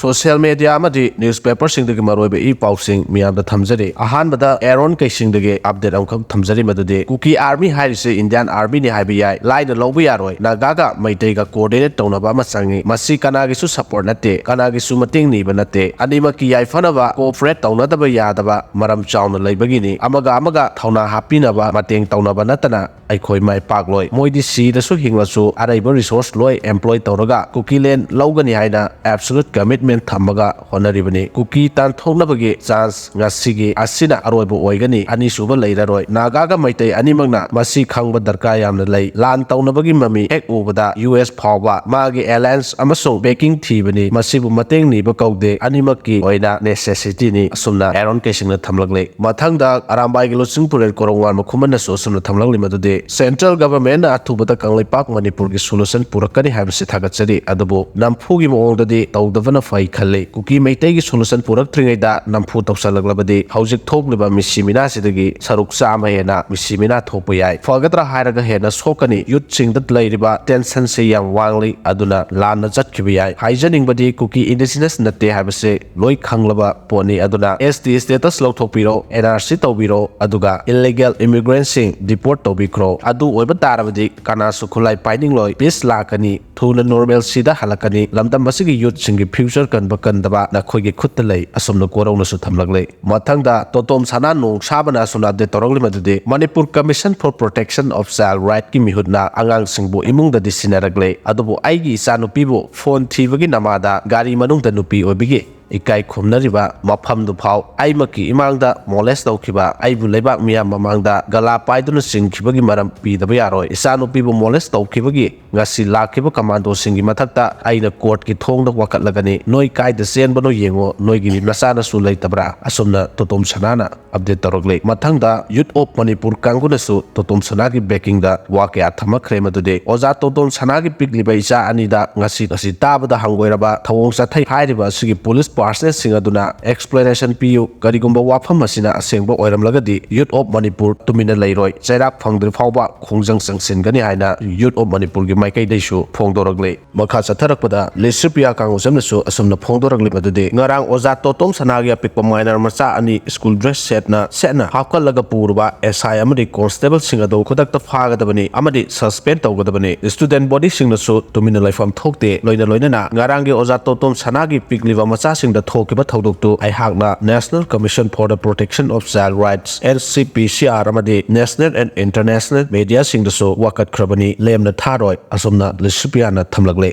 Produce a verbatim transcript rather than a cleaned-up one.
Social media ꯑꯃꯗꯤ ꯅ꯭ꯌꯨꯁꯄꯦꯄꯔꯁꯤꯡꯗꯒꯤ ꯃꯔꯨꯑꯣꯏꯕ E ꯄꯥꯎꯁꯤꯡ ꯃꯤꯌꯥꯝꯗ ꯊꯝꯖꯔꯤ꯫ ꯑꯍꯥꯟꯕꯗ ꯑꯦꯔꯣꯟ ꯀꯩꯁꯤꯡꯗꯒꯤ ꯑꯞꯗꯦꯠ ꯑꯃꯈꯛ ꯊꯝꯖꯔꯤ, ꯃꯗꯨꯗꯤ ꯀꯨꯀꯤ ꯑꯥꯔꯃꯤ ꯍꯥꯏꯔꯤꯁꯦ ꯏꯟꯗꯤꯌꯥꯟ ꯑꯥꯔꯃꯤꯅꯤ ꯍꯥꯏꯕ ꯌꯥꯏ, ꯂꯥꯏꯅ ꯂꯧꯕ ꯌꯥꯔꯣꯏ꯫ ꯅꯥꯒꯥꯒ ꯃꯩꯇꯩꯒ ꯀꯣꯑꯣꯔꯗꯤꯅꯦꯠ ꯇꯧꯅꯕ ꯑꯃ ꯆꯪꯉꯤ꯫ ꯃꯁꯤ ꯀꯅꯥꯒꯤꯁꯨ ꯁꯄꯣꯔꯠ ꯅꯠꯇꯦ, ꯀꯅꯥꯒꯤꯁꯨ ꯃꯇꯦꯡ ꯅꯤꯕ ꯅꯠꯇꯦ꯫ ꯑꯅꯤꯃꯛꯀꯤ ꯌꯥꯏꯐꯅꯕ ꯀꯣꯑꯣꯄꯔꯦꯠ ꯇꯧꯅꯗꯕ ꯌꯥꯗꯕ ꯃꯔꯝ ꯆꯥꯎꯅ ꯂꯩꯕꯒꯤꯅꯤ꯫ ꯑꯃꯒ ꯑꯃꯒ ꯊꯧꯅꯥ ꯍꯥꯞꯄꯤꯅꯕ, ꯃꯇꯦꯡ ꯇꯧꯅꯕ ꯅꯠꯇꯅ ꯑꯩꯈꯣꯏ ꯃꯥꯏ ꯄꯥꯛꯂꯣꯏ꯫ ꯃꯣꯏꯗꯤ ꯁꯤꯗꯁꯨ ꯍꯤꯡꯂꯁꯨ ꯑꯔꯩꯕ ꯔꯤꯁꯣꯔꯁ ꯂꯣꯏ ꯑꯦꯝꯄ꯭ꯂꯣꯏ ꯇꯧꯔꯒ ꯀꯨꯀꯤꯂꯦꯟ ꯂꯧꯒꯅꯤ ꯍꯥꯏꯅ ꯑꯦꯕꯁꯣꯂꯨꯠ ꯀꯃꯤꯠꯃꯦꯟ ꯊꯝꯃꯒ ꯍꯣꯠꯅꯔꯤꯕꯅꯤ꯫ ꯀꯨꯀꯤ ꯇꯥꯟꯊꯣꯛꯅꯕꯒꯤ ꯆꯥꯟꯁ ꯉꯁꯤꯒꯤ ꯑꯁꯤꯅ ꯑꯔꯣꯏꯕ ꯑꯣꯏꯒꯅꯤ, ꯑꯅꯤꯁꯨꯕ ꯂꯩꯔꯔꯣꯏ꯫ ꯅꯥꯒꯥꯒ ꯃꯩꯇꯩ ꯑꯅꯤꯃꯛꯅ ꯃꯁꯤ ꯈꯪꯕ ꯗꯔꯀꯥꯔ ꯌꯥꯝꯅ ꯂꯩ꯫ ꯂꯥꯟ ꯇꯧꯅꯕꯒꯤ ꯃꯃꯤ ꯍꯦꯛ ꯎꯕꯗ ꯌꯨ ꯑꯦꯁ ꯐꯥꯎꯕ ꯃꯥꯒꯤ ꯑꯦꯂꯥꯌꯟꯁ ꯑꯃꯁꯨꯡ ꯕꯦꯀꯤꯡ ꯊꯤꯕꯅꯤ꯫ ꯃꯁꯤꯕꯨ ꯃꯇꯦꯡ ꯅꯤꯕ ꯀꯧꯗꯦ, ꯑꯅꯤꯃꯛꯀꯤ ꯑꯣꯏꯅ ꯅꯦꯁꯦꯁꯤꯇꯤꯅꯤ꯫ ꯑꯁꯨꯝꯅ ꯑꯦꯔꯣꯟ ꯀꯦꯁꯤꯡꯅ ꯊꯝꯂꯛꯂꯤ꯫ ꯃꯊꯪꯗ ꯑꯔꯥꯝꯕꯥꯏꯒꯤ ꯂꯨꯆꯤꯡ ꯄꯨꯔꯦꯜ ꯀꯣꯔꯧꯉꯥꯟꯕ ꯈꯨꯃꯟꯅꯁꯨ ꯑꯁꯨꯝꯅ ꯊꯝꯂꯛꯂꯤ, ꯃꯗꯨꯗꯤ ꯁꯦꯟꯇ꯭ꯔꯦꯜ ꯒꯚꯔꯟꯃꯦꯟꯠꯅ ꯑꯊꯨꯕꯗ ꯀꯪꯂꯩꯄꯥꯛ ꯃꯅꯤꯄꯨꯔꯒꯤ ꯁꯣꯂꯨꯁꯟ ꯄꯨꯔꯛꯀꯅꯤ ꯍꯥꯏꯕꯁꯤ ꯊꯥꯒꯠꯆꯔꯤ, ꯑꯗꯨꯕꯨ ꯅꯝꯐꯨꯒꯤ ꯃꯑꯣꯡꯗꯗꯤ ꯇꯧꯗꯕꯅ ꯐꯩ ꯈꯜꯂꯤ꯫ ꯀꯨꯀꯤ ꯃꯩꯇꯩꯒꯤ ꯁꯣꯂꯨꯁꯟ ꯄꯨꯔꯛꯇ꯭ꯔꯤꯉꯩꯗ ꯅꯝꯐꯨ ꯇꯧꯁꯜꯂꯛꯂꯕꯗꯤ ꯍꯧꯖꯤꯛ ꯊꯣꯛꯂꯤꯕ ꯃꯤꯁꯤ ꯃꯤꯅꯥꯁꯤꯗꯒꯤ ꯁꯔꯨꯛ ꯆꯥꯝꯃ ꯍꯦꯟꯅ ꯃꯤꯁꯤ ꯃꯤꯅꯥ ꯊꯣꯛꯄ ꯌꯥꯏ꯫ ꯐꯒꯗ꯭ꯔꯥ ꯍꯥꯏꯔꯒ ꯍꯦꯟꯅ ꯁꯣꯛꯀꯅꯤ꯫ ꯌꯨꯠꯁꯤꯡꯗ ꯂꯩꯔꯤꯕ ꯇꯦꯟꯁꯟꯁꯦ ꯌꯥꯝ ꯋꯥꯡꯂꯤ, ꯑꯗꯨꯅ ꯂꯥꯟꯅ ꯆꯠꯈꯤꯕ ꯌꯥꯏ꯫ ꯍꯥꯏꯖꯅꯤꯡꯕꯗꯤ ꯀꯨꯀꯤ ꯏꯟꯗꯤꯖꯤꯅꯁ ꯅꯠꯇꯦ ꯍꯥꯏꯕꯁꯦ ꯂꯣꯏ ꯈꯪꯂꯕ ꯄꯣꯠꯅꯤ꯫ ꯑꯗꯨꯅ ꯑꯦꯁ ꯇꯤ ꯁ꯭ꯇꯦꯇꯁ ꯂꯧꯊꯣꯛꯄꯤꯔꯣ, ꯑꯦꯟ ꯑꯥꯔ ꯁꯤ ꯇꯧꯕꯤꯔꯣ, ꯑꯗꯨꯒ ꯏꯜꯂꯤꯒꯦꯜ ꯏꯃꯤꯒ꯭ꯔꯦꯟꯠꯁꯤꯡ ꯗꯤꯄꯣꯔꯠ ꯇꯧꯕꯤꯈ꯭ꯔꯣ꯫ ꯑꯗꯨ ꯑꯣꯏꯕ ꯇꯥꯔꯕꯗꯤ ꯀꯅꯥꯁꯨ ꯈꯨꯠꯂꯥꯏ ꯄꯥꯏꯅꯤꯡꯂꯣꯏ, ꯄꯤꯁ ꯂꯥꯛꯀꯅꯤ, ꯊꯨꯅ ꯅꯣꯔꯃꯦꯜꯁꯤꯗ ꯍꯜꯂꯛꯀꯅꯤ꯫ ꯂꯝꯗꯝ ꯑꯁꯤꯒꯤ ꯌꯨꯠꯁꯤꯡꯒꯤ ꯐ꯭ꯌꯨꯆꯔ ꯀꯟꯕ ꯀꯟꯗꯕ ꯅꯈꯣꯏꯒꯤ ꯈꯨꯠꯇ ꯂꯩ, ꯑꯁꯨꯝꯅ ꯀꯣꯔꯧꯅꯁꯨ ꯊꯝꯂꯛꯂꯦ꯫ ꯃꯊꯪꯗ ꯇꯣꯇꯣꯝ ꯁꯅꯥ ꯅꯣꯡꯁꯥꯕꯅ ꯑꯁꯨꯝꯅ ꯑꯞꯗꯦꯠ ꯇꯧꯔꯛꯂꯤ, ꯃꯗꯨꯗꯤ Manipur commission for protection of child ꯔꯥꯏꯠꯀꯤ ꯃꯤꯍꯨꯠꯅ ꯑꯉꯥꯡꯁꯤꯡꯕꯨ ꯏꯃꯨꯡꯗꯗꯤ ꯁꯤꯟꯅꯔꯛꯂꯦ, ꯑꯗꯨꯕꯨ ꯑꯩꯒꯤ ꯏꯆꯥꯅꯨꯄꯤꯕꯨ ꯐꯣꯟ ꯊꯤꯕꯒꯤ ꯅꯃꯥꯗ ꯒꯥꯔꯤ ꯃꯅꯨꯡꯗ ꯅꯨꯄꯤ ꯑꯣꯏꯕꯒꯤ ꯏꯀꯥꯏ ꯈꯨꯝꯅꯔꯤꯕ ꯃꯐꯝꯗꯨ ꯐꯥꯎ ꯑꯩꯃꯛꯀꯤ ꯏꯃꯥꯡꯗ ꯃꯣꯂꯦꯁ ꯇꯧꯈꯤꯕ, ꯑꯩꯕꯨ ꯂꯩꯕꯥꯛ ꯃꯤꯌꯥꯝ ꯃꯃꯥꯡꯗ ꯒꯂꯥ ꯄꯥꯏꯗꯨꯅ ꯆꯤꯡꯈꯤꯕꯒꯤ ꯃꯔꯝ ꯄꯤꯗꯕ ꯌꯥꯔꯣꯏ꯫ ꯏꯆꯥꯅꯨꯄꯤꯕꯨ ꯃꯣꯂꯦꯁ ꯇꯧꯈꯤꯕꯒꯤ ꯉꯁꯤ ꯂꯥꯛꯈꯤꯕ ꯀꯃꯥꯟꯗꯣꯁꯤꯡꯒꯤ ꯃꯊꯛꯇ ꯑꯩꯅ ꯀꯣꯔꯠꯀꯤ ꯊꯣꯡꯗ ꯋꯥꯀꯠꯂꯒꯅꯤ꯫ ꯅꯣꯏ ꯀꯥꯏꯗ ꯆꯦꯟꯕꯅꯣ ꯌꯦꯡꯉꯣ, ꯅꯣꯏꯒꯤ ꯅꯆꯥꯅꯁꯨ ꯂꯩꯇꯕ꯭ꯔꯥ? ꯑꯁꯨꯝꯅ ꯇꯣꯇꯣꯝ ꯁꯅꯥꯅ ꯑꯞꯗꯦꯠ ꯇꯧꯔꯛꯂꯤ꯫ ꯃꯊꯪꯗ ꯌꯨꯠ ꯑꯣꯐ ꯃꯅꯤꯄꯨꯔ ꯀꯥꯡꯕꯨꯅꯁꯨ ꯇꯣꯇꯣꯝ ꯁꯅꯥꯒꯤ ꯕꯦꯀꯤꯡꯗ ꯋꯥ ꯀꯌꯥ ꯊꯝꯃꯛꯈ꯭ꯔꯦ, ꯃꯗꯨꯗꯤ ꯑꯣꯖꯥ ꯇꯣꯇꯣꯝ ꯁꯅꯥꯒꯤ ꯄꯤꯛꯂꯤꯕ ꯏꯆꯥ ꯑꯅꯤꯗ ꯉꯁꯤ, ꯉꯁꯤ ꯇꯥꯕꯗ ꯍꯪꯒꯣꯏꯔꯕ ꯊꯧꯑꯣꯡ ꯆꯠꯊꯩ ꯍꯥꯏꯔꯤꯕ ꯑꯁꯤꯒꯤ ꯄꯨꯂꯤꯁ personalꯁꯤꯡ ꯑꯗꯨꯅ explanation ꯄꯤꯌꯨ꯫ ꯀꯔꯤꯒꯨꯝꯕ ꯋꯥꯐꯝ ꯑꯁꯤꯅ ꯑꯁꯦꯡꯕ ꯑꯣꯏꯔꯝꯂꯒꯗꯤ Youth of Manipur ꯇꯨꯃꯤꯟꯅ ꯂꯩꯔꯣꯏ, ꯆꯩꯔꯥꯛ ꯐꯪꯗ꯭ꯔꯤ ꯐꯥꯎꯕ ꯈꯣꯡꯖꯪ ꯆꯪꯁꯤꯟꯒꯅꯤ ꯍꯥꯏꯅ Youth of Manipurꯒꯤ ꯃꯥꯏꯀꯩꯗꯩꯁꯨ ꯐꯣꯡꯗꯣꯔꯛꯂꯤ꯫ ꯃꯈꯥ ꯆꯠꯊꯔꯛꯄꯗ ꯂꯤꯁ꯭ꯔꯤꯄ꯭ꯔꯤꯌꯥ ꯀꯥꯡꯒꯨꯖꯝꯅꯁꯨ ꯑꯁꯨꯝꯅ ꯐꯣꯡꯗꯣꯔꯛꯂꯤ ꯃꯗꯨꯗꯤ, ꯉꯔꯥꯡ ꯑꯣꯖꯥ ꯇꯣꯇꯣꯝ ꯁꯅꯥꯒꯤ ꯑꯄꯤꯛꯄ minor ꯃꯆꯥ ꯑꯅꯤ school dress ꯁꯦꯠꯅ ꯁꯦꯠꯅ ꯍꯥꯞꯀꯠꯂꯒ ꯄꯨꯔꯨꯕ S I ꯑꯃꯗꯤ constable ꯁꯤꯡ ꯑꯗꯨ ꯈꯨꯗꯛꯇ ꯐꯥꯒꯗꯕꯅꯤ ꯑꯃꯗꯤ suspend ꯇꯧꯒꯗꯕꯅꯤ꯫ Student body ꯁꯤꯡꯅꯁꯨ ꯇꯨꯃꯤꯟꯅ ꯂꯩꯐꯝ ꯊꯣꯛꯇꯦ꯫ ꯂꯣꯏꯅ ꯂꯣꯏꯅꯅ ꯉꯔꯥꯡꯒꯤ ꯑꯣꯖꯥ ꯇꯣꯇꯣꯝ ꯁꯅꯥꯒꯤ ꯄꯤꯛꯂꯤꯕ ꯃꯆꯥꯁꯤꯡꯗ ꯊꯣꯛꯈꯤꯕ ꯊꯧꯗꯣꯛꯇꯨ ꯑꯩꯍꯥꯛꯅ National Commission for the Protection of Child Rights, N C P C R, ꯑꯃꯗꯤ national and international media ꯁꯤꯡꯗꯁꯨ ꯋꯥꯀꯠꯈ꯭ꯔꯕꯅꯤ꯫ ꯂꯦꯝꯅ ꯊꯥꯔꯣꯏ, ꯑꯁꯨꯝꯅ ꯂꯤꯁ꯭ꯔꯤꯄ꯭ꯔꯤꯌꯥꯅ ꯊꯝꯂꯛꯂꯦ꯫